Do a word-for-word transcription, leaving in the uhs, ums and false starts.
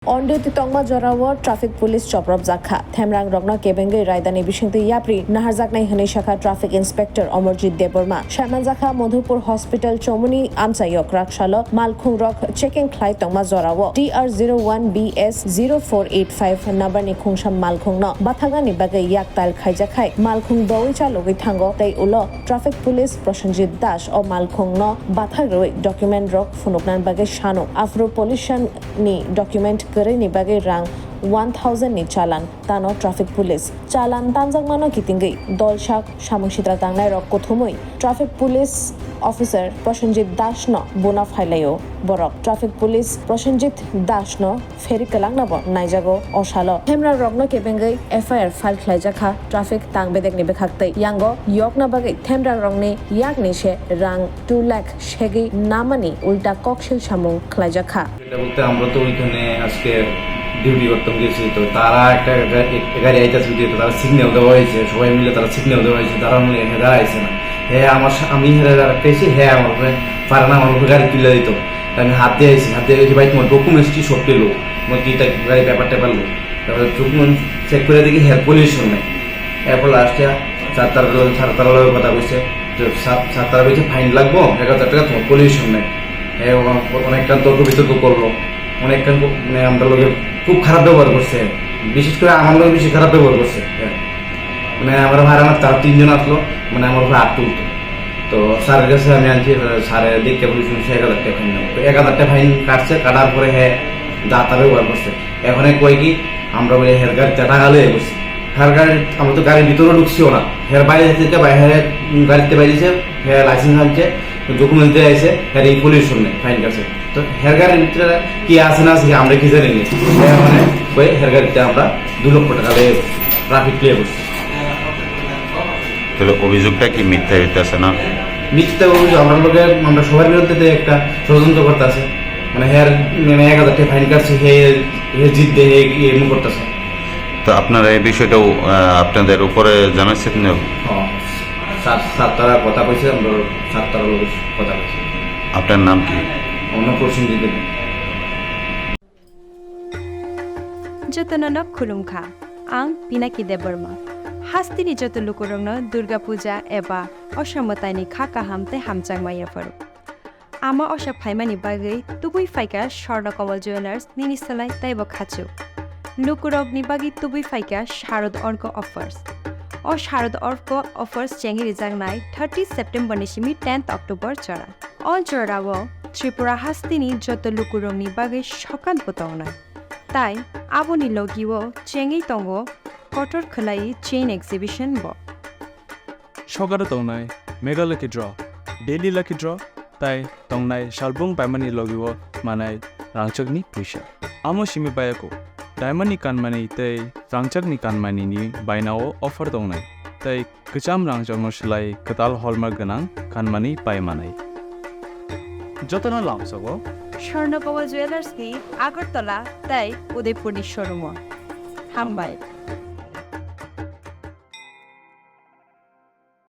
On duty tongma jorao traffic police chopropjakha. Themrangrokno kebengwi raidani bisingtwi yapri naharjaknai hwnwi sakha Traffic Inspector Omorjit Debbarma. Saimanjakha Madhupur Hospital chomuni amchaio kwraksalo malkhungrok checking khlai tongma jorao T R zero one B S zero four eight five numberni khungsa malkhungno bathagnani bagwi yak tail khaijakhai malkhung doui chalogwi thango tei ulo traffic police Prosenjit Das o malkhungno bathagrwi documentrok phunuknani bagwi sano. Aphuru pollution ni document kwrwini bagwi rang one thousand ni chalan tano traffic police. Chalan tanjakmano kitingwi dolsak samung sitra tangnairok kuthumwi traffic police officer Prosenjit Das no buna phailaio borok. Traffic police Prosenjit Das no pheri kwlangna bo naijago o salo. Themra rokno kebengwi F I R file khlaijakha traffic tang bedekni bwkhaktwi. Yango yokna bagwi themra rokni yakni se rang two lakh segwi namani ulta koksil samung khlaijakha. এটা বলতে আমরা তো ওইখানে আজকে ডিউটি করতাম গেছি, তো তারা একটা গা-, এক-, গাড়ি আইতাছে দিয়ে, তো তারা সিগন্যাল দেওয়া হয়েছে, সবাই মিলে তারা সিগন্যাল দেওয়া হয়েছে, তারা মিলে এখানে দাঁড়াইছে না। হ্যাঁ, আমার সা-, আমি এখানে দাঁড়াইতেছি, হ্যাঁ, আমার উপরে পারে না, আমার উপরে গাড়ি তুলে দিত। তো আমি হাত দিয়ে আইছি, হাত দিয়ে আইছি, ভাই, তোমার ডকুমেন্টস কি সব পেলো? তোমার কি তা গাড়ি পেপার টেপার লো? তারপরে ডকুমেন্ট চেক করে দেখি, হ্যাঁ, পলিউশন নাই। এরপর লাস্টে স্যার তার লগে, স্যার তার লগে কথা কইছে, যে স্যার, স্যার তারা কইছে, "ফাইন লাগবো, এক হাজার টাকা, তোমার পলিউশন নাই।" হ্যাঁ, ও অনেকক্ষণ তর্ক বিতর্ক করলো, অনেকক্ষণ ক-, মানে, আমরা লগে খুব খারাপ ব্যবহার করছে, বিশেষ করে আমার লগে বেশি খারাপ ব্যবহার করছে। হ্যাঁ, মানে, আমার ভাই, আমার তারা তিনজন আসলো, মানে, আমার উপরে আট তুলতো। তো স্যারের কাছে আমি আনছি, স্যারে দেখে বলি, "শুনছি এক হাজার টাকা ফাইন নেবো।" তো এক হাজার টাকা ফাইন কাটছে, কাটার পরে হ্যাঁ, যা তা ব্যবহার করছে। এখন কয় কি, আমরা বলে হের গাড়িতে টাকা লয়ে বসি। হের গাড়ি, আমরা তো গাড়ির ভিতরে ঢুকছিও না। হের বাইরে থেকে বাইরে, গাড়িতে বাইরেছে, হে লাইসেন্স আনছে, ডকুমেন্ট দিয়ে আইছে, হের এই পলিউশন নেই, ফাইন কাটছে। তো হের গাড়ির ভিতরে কি আছে না আছে, আমরা কি জানি না। হে মানে, কই হের গাড়িতে আমরা দুই লক্ষ টাকা লয়ে বসি, ট্রাফিক লয়ে বসি। তাহলে অভিযোগটা কি মিথ্যা হইতেছে না? মিথ্যা অভিযোগ, আমরা লোকে, আমরা সবার বিরুদ্ধে তো একটা ষড়যন্ত্র করতেছে। মানে, হের, মানে, এক হাজার টাকা ফাইন কাটছে, হে, হে জিত দে, হে, হে এমন করতেছে। তো আপনারা এই বিষয়টাও, আহ, আপনাদের উপরে জানাচ্ছেন না? হ্যাঁ, স্যার, স্যার তারা কথা কইছে, আমরা স্যার তারা লোক কথা কইছে। আপনার নাম কি? আমার নাম প্রসেনজিৎ দেব। Jotono no khulumkha, ang Pinaki Debbarma. Hasteni joto lukurokno Durga Puja eba Osha mwtaini kha kaham tei hamjakma yapharo. Ama Osha phaimani bagwi tubui phaikha Swarna Kamal Jewellers nini slai teibo khachuk. Lukurokni bagwi tubui phaikha Sharad Orko Offers. O Sharad Orko Offers chengwi rijaknai thirty September ni simi tenth October jora. O jorao Tripura hasteni joto lukurokni bagwi sokan bo tongnai. Tai aboni logio chengwi tongo kotor khwlai chain exhibition bo. Sokaro tongnai Mega Lucky Draw, Daily Lucky Draw, tai tongnai salbung paimani logio manai rangchakni puisa. Amo simi bayako, diamond ni kanmani tei rangchakni kanmani ni bainao offer tongnai, tei kwcham rangchakno slai kwtal hallmark gwnang kanmani pai manai. Jotono lamsogo Swarna Kamal Jewellers ni Agartala tei Udaipur ni showroom o. Hambai.